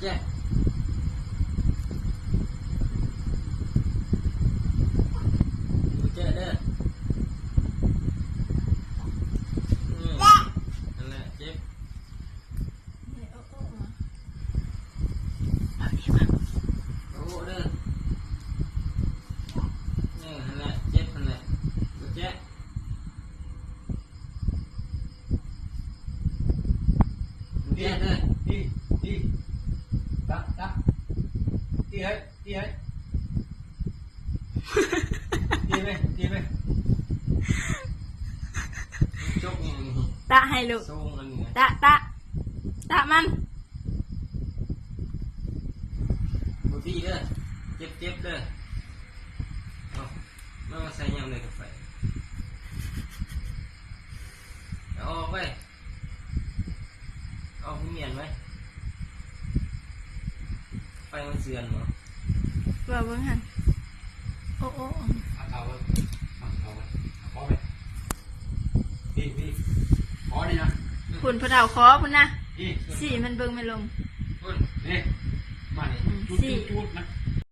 ແຈະ ແຈະເດີ ອືມ ນັ້ນແຫຼະ ເຈັບ ໂອ້ເດີ ເອີ ຫັ້ນແຫຼະ ເຈັບຫັ້ນແຫຼະ ບໍ່ແຈະ ແຈະເດີ ດີ ດີ ຕະ ຕະ ຕີໃຫ້ ຕີໃຫ້ ຕີໄປ ຕີໄປ ຈົກຫຍັງນີ້ ຕະໃຫ້ລູກ ສົ່ງອັນນີ້ນະ ຕະ ຕະ ຕະມັນ ບໍ່ຕີເດີ ເຈັບ ເຈັບເດີ ເອົາ ມາ ມາໃສ່ຍາມເລີຍກັບໄຟ ເອົາອອກໄປ ເອົາໃຫ້ມ້ຽນໄວ້ ໄຟມັນເຊື່ອນບໍ່ ວ່າເບິ່ງຫັ້ນ ໂອ້ ໂອ້ ເອົາເອົາເອົາເອົາ ຂໍໄປ ນີ້ ນີ້ ຂໍນີ້ນະ ພຸ້ນ ເພິ່ນເອົາຂໍພຸ້ນນະ ນີ້ ຊີ້ມັນເບິ່ງແມ່ນລົມ ພຸ້ນ ນີ້ ມານີ້ ອືມ ຈູດ ຈູດ ຈູດ ມັນ